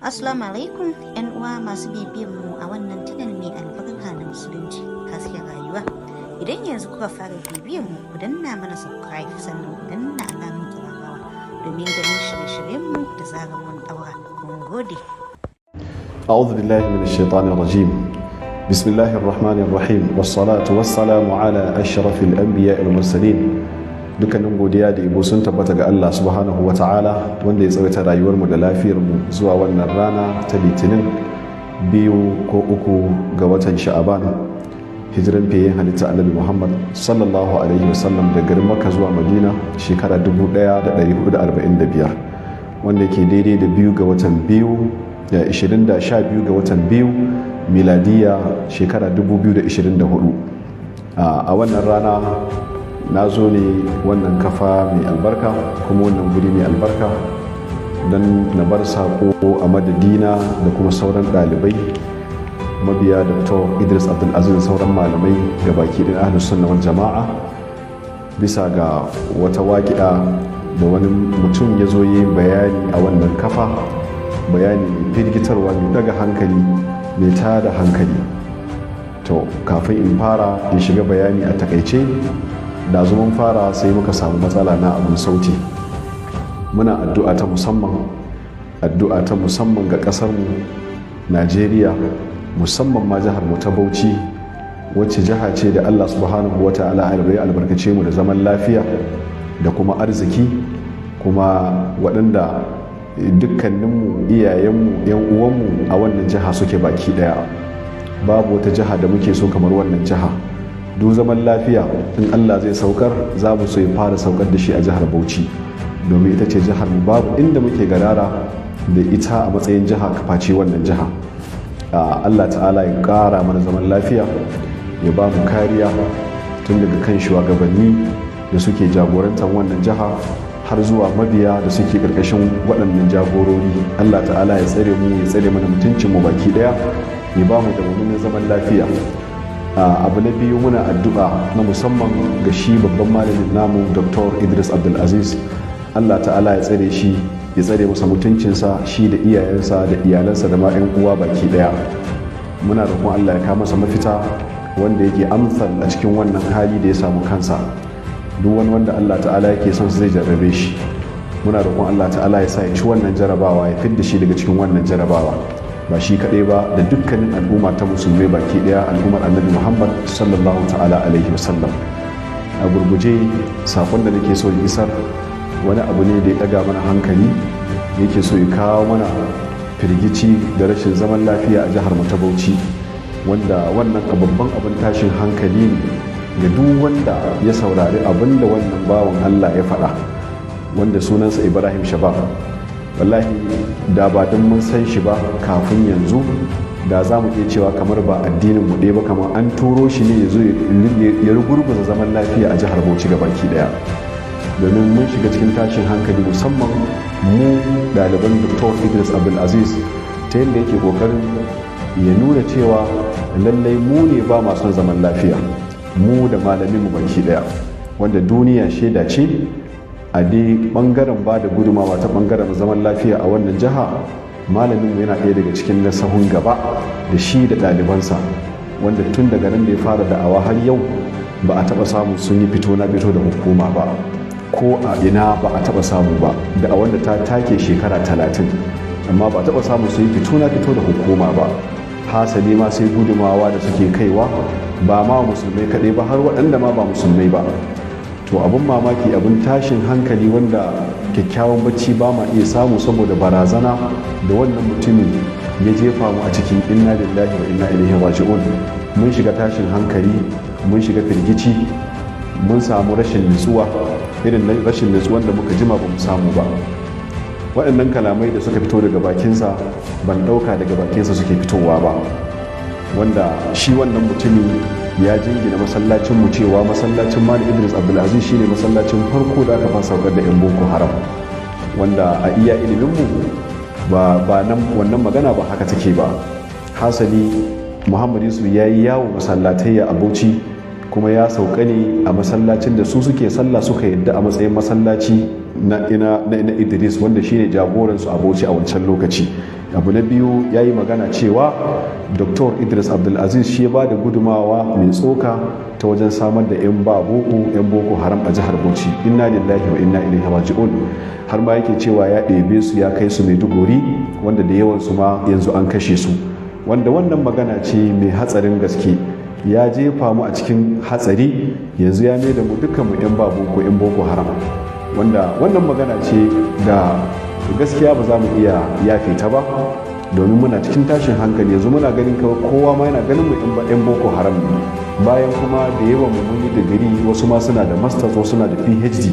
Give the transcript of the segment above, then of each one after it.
Assalamu alaikum ‘yan uwa masu bibiyan mu a wannan channel mai albarka na Musulunci, Hasken Rayuwa. Idan yanzu kuka fara bibiyan mu, ku danna mana subscribe, sannan ku danna alamun ƙararrawa domin ganin shirye-shiryen mu da zarar mun ɗaura. Mun gode. أعوذ بالله من الشيطان الرجيم. بسم الله الرحمن الرحيم، والصلاة والسلام على أشرف الأنبياء والمرسلين. Dukkanin godiya da yabo sun tabbata ga Allah subhanahu wa ta'ala, wanda ya tsawaita rayuwarmu da lafiyarmu zuwa wannan rana ta Litinin, 2 ko 3 ga watan Sha'aban, hijiran fiyayyen halitta Annabi Muhammad sallallahu alaihi wasallam da garin Makka zuwa Madina shekara 1445, wanda ke daidai da 2 ga watan 2 da 20 da 12 ga watan 2, miladiya shekara 2024. A wannan rana na zo ne wannan kafa mai albarka, kuma wannan guri mai albarka, don na bar sako a madadina da kuma sauran ɗalibai mabiya Dr. Idris Abdulaziz da sauran malamai ga baki ɗin Ahlus Sunna wal Jama'a, bisa ga wata waƙi'a da wani mutum ya zo yi bayani a wannan kafa, bayani mai firgitarwa, mai daga hankali, mai tada hankali. To, kafin in fara in shiga bayani, a takaice, da mun fara sai muka samu matsala na abin sauti. Muna addu'a ta musamman, addu'a ta musamman ga ƙasarmu Najeriya, musamman ma jihar mu ta Bauchi, wacce jiha ce da Allah subhanahu wa ta'ala ya albarkace mu da zaman lafiya da kuma arziki, kuma waɗanda dukkaninmu iyayenmu, yan uwanmu a wannan jiha suke baki ɗaya. Babu wata jiha da muke so kamar wannan jiha. Duk zaman lafiya in Allah zai saukar, za mu so ya fara saukar da shi a jihar Bauchi, domin ita ce jihar mu. Babu inda muke gadara da ita a matsayin jiha face wannan jiha. Allah ta'ala ya ƙara mana zaman lafiya, ya ba mu kariya, tun daga kan shugabanni da suke jagorantar wannan jiha har zuwa mabiya da suke ƙarƙashin waɗannan jagorori. Allah ta'ala ya tsare mu, ya tsare mana mutuncin mu baki ɗaya, ya ba mu da mummunan zaman lafiya. Abu na biyu, muna addu'a na musamman ga shi babban malamin namu, Dr. Idris Abdulaziz. Allah ta'ala ya tsare shi, ya tsare masa mutuncinsa, shi da iyayensa da iyalansa da ma 'yan uwa baki daya. Muna roƙon Allah ya kawo masa mafita wanda yake amsal a cikin wannan hali da ya samu kansa. Duk wani wanda Allah ta'ala yake son zai jarrabe shi. Muna roƙon Allah ta'ala ya sa ya ci wannan jarabawa, ya fidda shi daga cikin wannan jarabawa, ba shi kaɗai ba, da dukkanin al'umma ta musulmai baki ɗaya, al'ummar Annabi Muhammad sallallahu ta'ala alaihi wasallam. A gurguje, sakon da nake so in isar, wani abu ne da ya ɗaga mana hankali, yake so ya kawo mana firgici da rashin zaman lafiya a jihar mu ta Bauchi, wanda wannan babban abin tashin hankali ne ga duk wanda ya saurari abin da wannan bawan Allah ya faɗa, wanda sunansa Ibrahim Shabab. Wallahi, da ba don mun san shi ba kafin yanzu, da za mu iya cewa kamar ba addinin mu ɗaya ba, kamar an turo shi ne ya zo ya rugurguza zaman lafiya a jihar Bauchi baki ɗaya, domin mun shiga cikin tashin hankali, musamman mu ɗaliban Dr. Idris Abdulaziz, ta yadda yake ƙoƙarin ya nuna cewa lallai mu ne ba masu zaman lafiya, mu da malamin mu baki ɗaya, wanda duniya shaida ce a dai bangaren ba da gudumawa ta bangaren zaman lafiya a wannan jiha, malaminmu yana ɗaya daga cikin na sahun gaba, da shi da ɗalibansa, wanda tun daga nan da ya fara da'awa har yau ba a taɓa samu sun yi fito na fito da hukuma ba, ko a ina ba a taɓa samu ba, da a wanda ta take shekara 30, amma ba a taɓa samu su yi fito na fito da hukuma ba. Hasali ma sai gudumawa da suke kaiwa, ba ma musulmai kaɗai ba, har waɗanda ma ba musulmai ba. To, abin mamaki, abin tashin hankali, wanda kyakkyawan bacci ba ma iya samu saboda barazana da wannan mutumin ya jefa mu a cikin, inna lillahi wa inna ilaihi raji'un. Mun shiga tashin hankali, mun shiga firgici, mun samu rashin nutsuwa, irin rashin nutsuwan da muka jima ba mu samu ba. Waɗannan kalamai da suka fito daga bakinsa, ban ɗauka daga bakinsa suke fitowa ba, wanda shi wannan mutumi ya jingina masallacin mu cewa masallacin Malam Idris Abdulaziz shine masallacin farko da aka fara saukar da 'yan Boko Haram, wanda a iya iliminmu ba nan wannan magana ba haka take ba. Hasali Muhammad Yusuf ya yi yawo masallatai a Bauchi, kuma ya sauka ne a masallacin da su suke sallah, suka yadda a matsayin masallaci. na Idris, wanda shine jagoransu a Bauchi a wancan lokaci. Abu na biyu, ya yi magana cewa Dr. Idris Abdulaziz shi ya ba da gudumawa mai tsoka ta wajen samar da 'yan ba boko, 'yan Boko Haram a jihar Bauchi. Inna lillahi wa inna ilaihi raji'un. Har ma yake cewa ya ɗebe su, ya kai su Maiduguri, wanda da yawan su ma yanzu an kashe su, wanda wannan magana ce mai hatsarin gaske. Ya jefa mu a cikin hatsari. Yanzu ya mai da mu dukkan mu 'yan ba boko, 'yan Boko Haram, wanda wannan magana ce da gaskiya ba za mu iya yafe ta ba, domin muna cikin tashin hankali. Yanzu muna ganin kowa ma yana ganin mu 'yan Boko Haram ne, bayan kuma da yawan mu mun yi digiri, wasu ma suna da masters, wasu suna da PhD.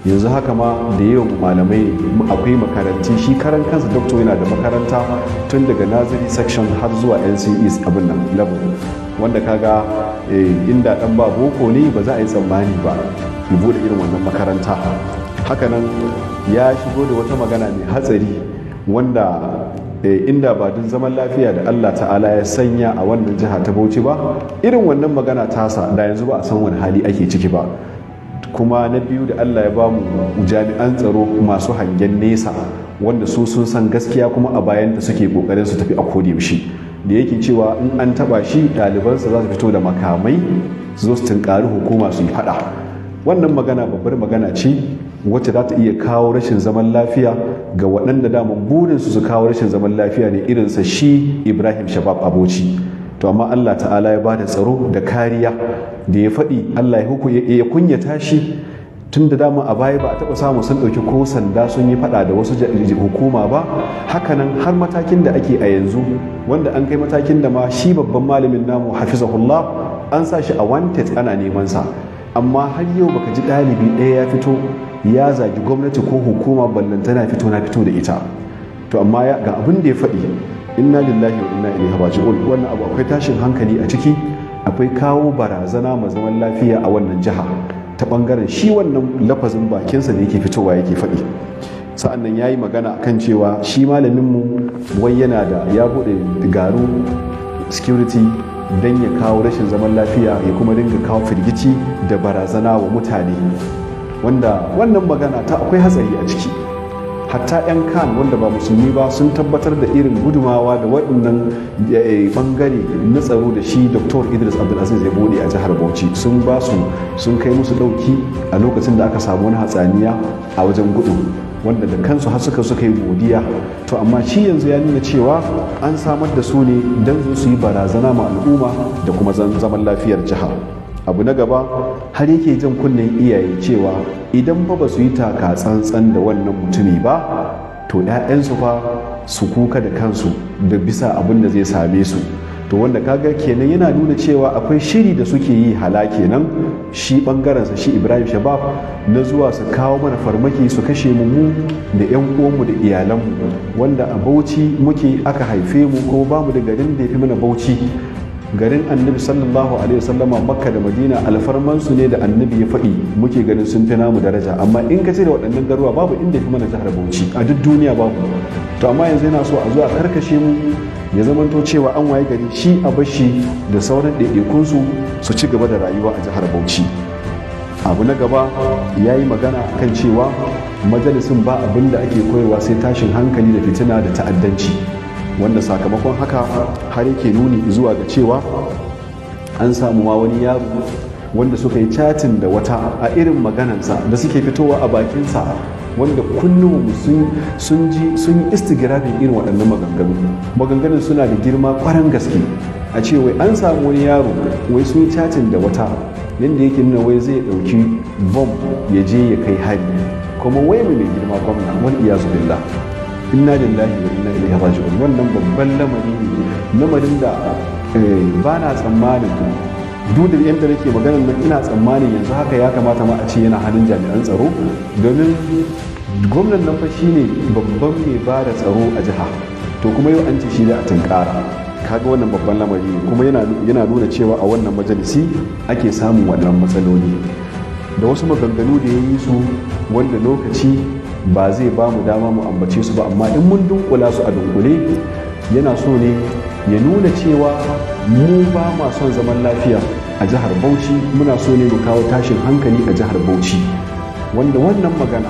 Yanzu haka ma da yawan malamai, akwai makaranti. Shi karan kansa doctor yana da makaranta tun daga nursery section har zuwa NCE abin nan level, wanda kaga inda dan ba boko ne ba za a yi tsammani ba ya bude irin wannan makaranta. Hakanan ya shigo da wata magana mai hatsari, wanda inda ba dun zaman lafiya da Allah Ta'ala ya sanya a wannan jiha ta Bauchi ba, irin wannan magana tasa da yanzu ba a san wani hali ake ciki ba. Kuma na biyu, da Allah ya bamu jami'an tsaro masu hangen nesa, wanda su sun san gaskiya kuma a bayanta suke kokarin su tafi a yaushe, da yake cewa in an taba shi, ɗalibansa za su fito da makamai su zo su tunkari hukuma su yi fada. Wannan magana babbar magana ce wacce za ta iya kawo rashin zaman lafiya ga waɗanda daman burinsu su kawo rashin zaman lafiya ne, irinsa shi Ibrahim Shabab a Bauchi. To amma Allah Ta'ala ya bada tsaro da kariya da ya faɗi, Allah ya kunyata shi, tun da dama a baya ba a taɓa samu sun ɗauki ko sanda sun yi faɗa da wasu hukuma ba. Hakanan har matakin da ake a yanzu, wanda an kai matakin da ma shi babban malamin namu, hafizahullah, an sa shi a wanted, ana neman sa, amma har yau baka ji ɗalibi ɗaya ya fito ya zagi gwamnati ko hukuma, ballantana fito na fito da ita. To amma ga abin da ya faɗi. Inna lillahi wa inna ilaihi raji'un. Wannan abu akwai tashin hankali a ciki, akwai kawo barazana ma zaman lafiya a wannan jiha ta bangaren shi wannan lafazin bakinsa da yake fitowa yake faɗi. Sa'an nan ya yi magana akan cewa shi malaminmu wai yana da ya buɗe garu security don ya kawo rashin zaman lafiya, ya kuma dinga kawo firgici da barazana wa mutane, wanda wannan magana ta akwai hatsari a ciki. Hatta 'yan kan wanda ba Musulmi ba sun tabbatar da irin gudumawa da waɗannan bangare na tsaro da shi Dr. Idris Abdulaziz ya bude a jihar Bauchi. Sun ba su, sun kai musu ɗauki a lokacin da aka samu wani hatsaniya a wajen gudu, wanda da kansu har suka yi godiya. To amma shi yanzu ya nuna cewa an samar da su ne don su yi barazana ma al'umma da kuma zaman lafiyar jiha. Abu na gaba, har yake jan kunnen iyaye cewa idan fa ba su yi taka tsantsan da wannan mutumi ba, to 'ya'yansu fa su kuka da kansu da bisa abin da zai same su. To wanda kaga kenan yana nuna cewa akwai shiri da suke yi hala kenan, shi bangarensa, shi Ibrahim Shabab, na zuwa su kawo mana farmaki, su kashe mu, mu da 'yan uwanmu da iyalanmu, wanda a Bauchi muke aka haife mu, kuma bamu da garin da ya fi mana Bauchi, garin Annabi sallallahu alaihi wasallama. Makka da Madina alfarmansu ne da Annabi ya faɗi, muke ganin sun fi namu daraja, amma in ka cire waɗannan garuwa, babu inda fi mana jihar Bauchi a duk duniya, babu. To amma yanzu yana so a zo a karkashe mu, ya zamanto cewa an waye gari shi a bashi da sauran ɗaiɗaikunsu su ci gaba da rayuwa a jihar Bauchi. Abu na gaba, ya yi magana kan cewa majalisin ba abin da ake koyarwa sai tashin hankali da fitina da ta'addanci, wanda sakamakon haka har yake nuni zuwa ga cewa an samu ma wani yaro wanda suka yi chatting da wata, a irin maganansa da suke fitowa a bakinsa, wanda kunnuwanmu sun ji, sun yi istigrabin irin waɗannan maganganu. Maganganun suna da girma kwaran gaske. A ce wai an samu wani yaro, wai sun yi chatting da wata, yadda yake nuna wai zai ɗauki bom ya je ya kai hari kuma wai mai girma gwamna, wal iyazu billah. Inna lillahi wa inna ilaihi raji'un. Wannan babban lamari ne, lamarin da ba na tsammanin, duk da yadda nake maganar nan, ina tsammanin yanzu haka ya kamata ma a ce yana hannun jami'an tsaro, domin gwamnan nan fa shine babban mai ba da tsaro a jiha. To kuma yau an ce shi da a tunkara. Kaga wannan babban lamari ne, kuma yana nuna cewa a wannan majalisi ake samun wannan matsaloli da wasu maganganu da ya yi su, wanda lokaci ba zai ba mu dama mu ambace su ba. Amma in mun dunkula su a dunkule, yana so ne ya nuna cewa mu ba ma son zaman lafiya a jihar Bauchi, muna so ne mu kawo tashin hankali a jihar Bauchi, wanda wannan magana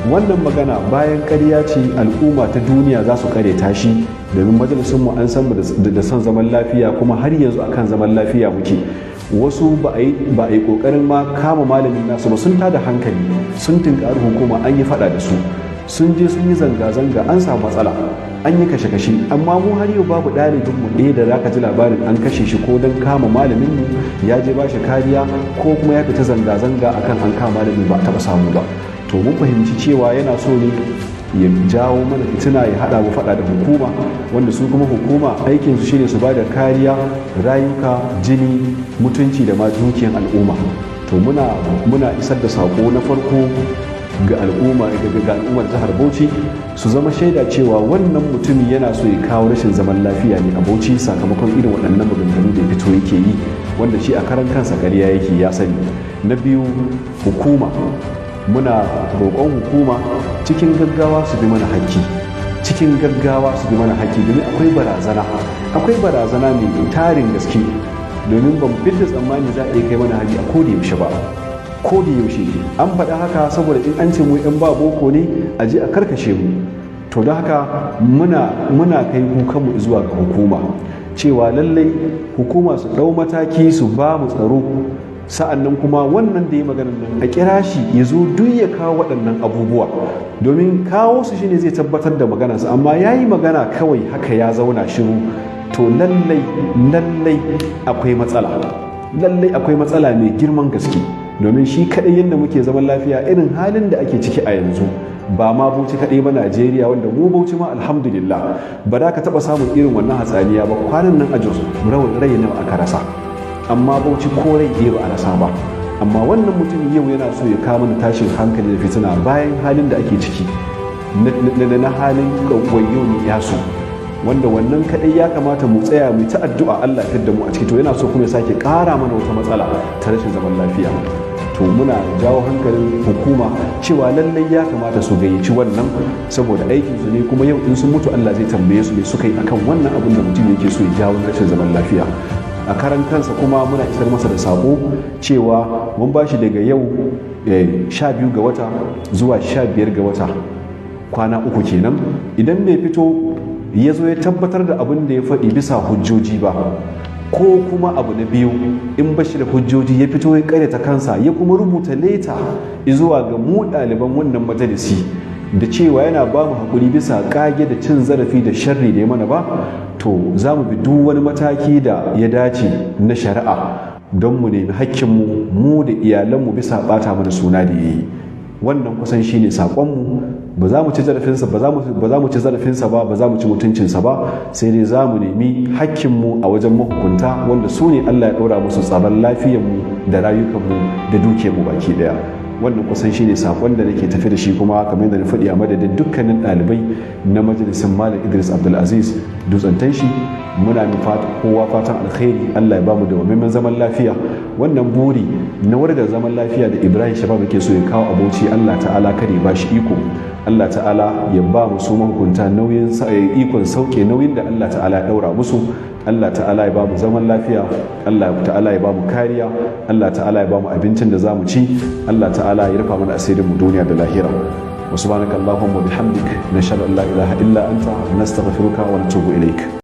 Wannan magana bayan ƙarya ce, al'umma ta duniya za su kare shi, domin majalisunmu an san mu da son zaman lafiya, kuma har yanzu akan zaman lafiya muke. Wasu ba a yi ƙoƙarin ma kama malamin nasu ba, sun tada hankali, sun tunkari hukuma, an yi faɗa da su, sun je sun yi zanga-zanga, an samu matsala, an yi kashe-kashe. Amma mu har yau babu ɗalibin mu ɗaya da zaka ji labarin an kashe shi, ko don kama malamin mu ya je ba shi kariya, ko kuma ya fita zanga-zanga akan an kama malamin, ba a taɓa samu ba. To mun fahimci cewa yana so ne ya jawo mana fitina, ya haɗa mu faɗa da hukuma, wanda su kuma hukuma aikin su shine su ba da kariya rayuka, jini, mutunci da ma dukiyan al'umma. To muna isar da sako na farko ga al'umma, ga al'ummar jihar Bauchi, su zama shaida cewa wannan mutumin yana so ya kawo rashin zaman lafiya ne a Bauchi, sakamakon irin waɗannan maganganu da ya fito yake yi, wanda shi a karan kansa ƙarya yake, ya sani. Na biyu, hukuma, muna roƙon hukuma cikin gaggawa su bi mana hakki, cikin gaggawa su bi mana hakki, domin akwai barazana, akwai barazana mai tarin gaske, domin ban fidda tsammani za a iya kai mana hari a koda yaushe ba, ko da yaushe. An faɗi haka saboda in an ce mu 'yan ba boko ne, a je a karkashe mu. To don haka muna kai kukanmu zuwa ga hukuma cewa lallai hukuma su ɗau mataki su ba mu tsaro. Sa'an nan kuma wannan da ya maganan nan, a kira shi ya zo duk ya kawo waɗannan abubuwa, domin kawo su shine zai tabbatar da maganarsa. Amma ya yi magana kawai haka ya zauna shiru, to lallai lallai akwai matsala, lallai akwai matsala mai girman gaske, domin shi kaɗai yadda muke zaman lafiya, irin halin da ake ciki a yanzu, ba ma Bauchi kaɗai ba, Najeriya, wanda mu Bauchi ma alhamdulillah ba za ka taɓa samun irin wannan hatsaniya ba. Kwanan nan a Jos rai nawa aka rasa? Amma Bauchi ko rai ɗaya ba a rasa ba. Amma wannan mutum yau yana so ya kawo mana tashin hankali da fitina bayan halin da ake ciki na halin wayo ne yasu, wanda wannan kadai ya kamata mu tsaya mu ta addu'a Allah ya da mu a ciki. To yana so kuma ya sake ƙara mana wata matsala ta rashin zaman lafiya. To muna jawo hankalin hukuma cewa lallai ya kamata su gayyaci wannan, saboda aikin su ne, kuma yau in sun mutu Allah zai tambaye su ne suka yi akan wannan abin da mutum yake so ya jawo rashin zaman lafiya. A karan kansa kuma muna isar masa da sako cewa mun ba shi daga yau 12 ga wata zuwa 15 ga wata, kwana 3 kenan. Idan bai fito ya zo ya tabbatar da abin da ya faɗi bisa hujjoji ba, ko kuma abu na biyu, in ba shi da hujjoji ya fito ya karyata kansa, ya kuma rubuta leta zuwa ga mu ɗaliban wannan majalisi da cewa yana ba mu haƙuri bisa ƙage da cin zarafi da sharri da ya mana ba, to za mu bi duk wani mataki da ya dace na shari'a don mu nemi hakkinmu mu da iyalanmu bisa ɓata mana suna da ya yi. Wannan kusan shine saƙonmu. Ba za mu ci zarafinsa ba, za mu ci zarafinsa ba, ba za mu ci mutuncinsa ba, sai dai za mu nemi hakkinmu a wajen mahukunta, wanda su ne Allah ya ɗora musu tsaron lafiyarmu da rayukanmu da dukiyarmu baki ɗaya. Wannan kusan shine sakon da nake tafi da shi. Kuma kamar yadda na faɗi, a madadin dukkanin ɗalibai na majalisin Malam Idris Abdulaziz Dutsen Tanshi, muna nufa kowa fatan alkhairi. Allah ya bamu da zaman lafiya. Wannan buri na wargar zaman lafiya da Ibrahim Shabab yake so ya kawo a Bauchi, Allah ta'ala kare ba shi iko. Allah ta'ala ya ba mu su mahukunta nauyin ikon sauke nauyin da Allah ta'ala ya daura musu. Allah ta'ala ya ba mu zaman lafiya, Allah ta'ala ya ba mu kariya, Allah ta'ala ya ba mu abincin da za mu ci, Allah ta'ala ya rufa mana asirin mu duniya da lahira. Wa subhanaka allahumma bihamdik, nashhadu an la ilaha illa anta, nastaghfiruka wa natubu ilaik.